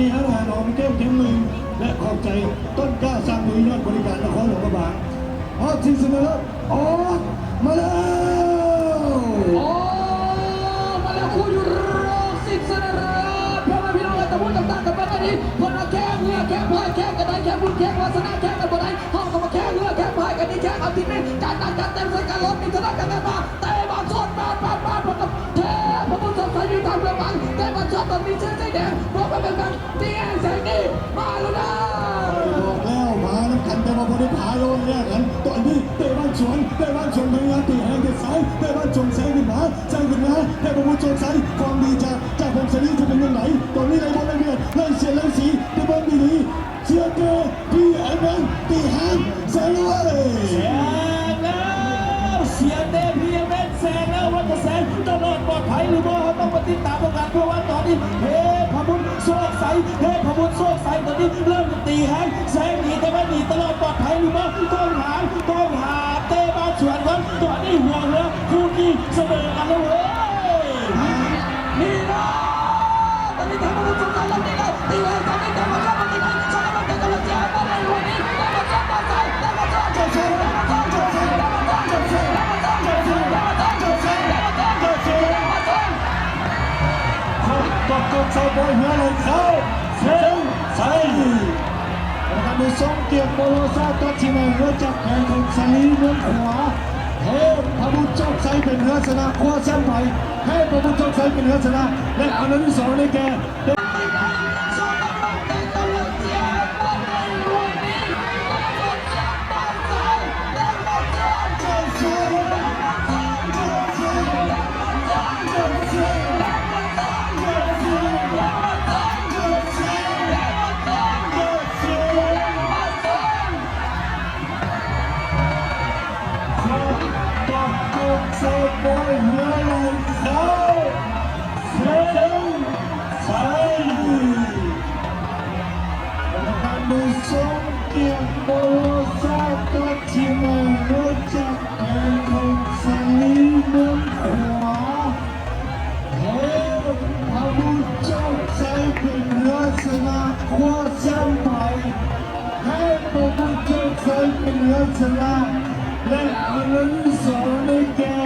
ມີຮ້ານອາຫານຫອມແກ້ມເຂັມໜຶ່ງ ແລະ ຂອບໃຈຕົ້ນກ້າສ້າງມື ຍອດບໍລິການນະຄອນຫຼວງພະບາງ. ຮອບຊິງຊະນະເລີດອອກມາແລ້ວ ອອກມາແລ້ວ ຄູ່ຢູ່ຮອບຊິງຊະນະເລີດ ພໍ່ແມ່ພີ່ນ້ອງເອີຍ ຕະບຸນຕຳຕາກັນໄປແບບນີ້ ເພິ່ນວ່າແຂ່ງເຫື່ອແຂ່ງພາຍ ແຂ່ງກັນໄດ້ ແຂ່ງບຸນແຂ່ງວາສະນາ ແຂ່ງກັນບໍ່ໄດ້ ເຮົາກໍມາແຂ່ງເຫື່ອແຂ່ງພາຍກັນນີ້ ແຂ່ງເອົາທີ່ນີ້ ຈັດໜັກຈັດເຕັມໃສ່ກັນ ລົດນີ້ທະນາກັນໄດ້ມາ ເຕະບານສວນ ປາດ ປາດ ປາດ ປາດ ແທ້ ພະບຸນໂຊກໄຊມີທາງເລືອກບາງ ເຕະບານສວນ ຕອນນີ້ເສື້ອສີແດງ ບໍ່ແມ່ນ ແສງດີມາແລ້ວນະ ຂ້ອຍບອກແລ້ວ ມານຳກັນ ແຕ່ວ່າບໍ່ໄດ້ພາໂລດແຍກກັນ. ຕອນນີ້ເຕະບານສວນ ເຕະບານສວນ ພະຍາຍາມຕີແຮງແຕ່ໃສ ເຕະບານສວນ ແຊງຂຶ້ນມາ ແຊງຂຶ້ນມາ ເທບບຸດໂຊກໄຊ ຄວາມດີຈາກ ຈາກພົງສາລີຈະເປັນຈັ່ງໃດ? ຕອນນີ້ໄລ່ບົດໄລ່ວຽດ ໄລ່ສຽດໄລ່ສີ ໄດ້ເບິ່ງດີໆ ເສຍເກ ພີເອັມເອັນ ຕີແຮງ ແຊງເລີຍ ແຊງແລ້ວ ເສຍເກ ພີເອັມເອັນ ແຊງແລ້ວ ວ່າຈະແຊງຕະຫຼອດປອດໄພຫຼືບໍ່ ເຮົາຕ້ອງມາຕິດຕາມນຳກັນ ເພາະວ່າຕອນນີ້ ເທບພະບຸດໂຊກໄຊ ເທບພະບຸດໂຊກໄຊ ຕອນນີ້ເລີ່ມຈະຕີແຮງ ແຊງໜີ ແຕ່ວ່າໜີຕະຫຼອດປອດໄພຫຼືບໍ່ ຕ້ອງຫາ ຕ້ອງຫາເຕະບານສວນກ່ອນ ຕອນນີ້ຫົວເຮືອຄູ່ກີ້ສະເໝີກັນແລ້ວເວີຍ ນີ້ນະ ຕອນນີ້ເທບພະບຸດໂຊກໄຊ ເລີ່ມຕີແຮງ ຕີແຮງ ແຊງໜີ ແຕ່ວ່າ ຕົກຕົກໃສ່ໂບຍເຮືອໄຫຼເຂົ້າ ເຊິ່ງໃສ່ ການໄດ້ຊົງກຽມໂປໂລຊາ ຕັດສິນໃຫ້ເຮືອຈັກແຂວງຜົ້ງສາລີ ເມືອງຂວາ ເທບພະບຸດໂຊກໄຊ ເປັນເຮືອຊະນະ ຄວ້າແຊ້ມໄປ ເທບພະບຸດໂຊກໄຊ ເປັນເຮືອຊະນະ ແລະ ອັນດັບທີສອງໄດ້ແກ່ ການໄດ້ຊົງກຽມໂປໂລຊາ ຕັດສິນໃຫ້ເຮືອຈັກແຂວງຜົ້ງສາລີ ເມືອງຂວາ ເທບພະບຸດໂຊກໄຊ ເປັນເຮືອຊະນະ ຄວ້າແຊ້ມໄປ ເທບພະບຸດໂຊກໄຊ ເປັນເຮືອຊະນະ ແລະ ອັນດັບທີສອງໄດ້ແກ່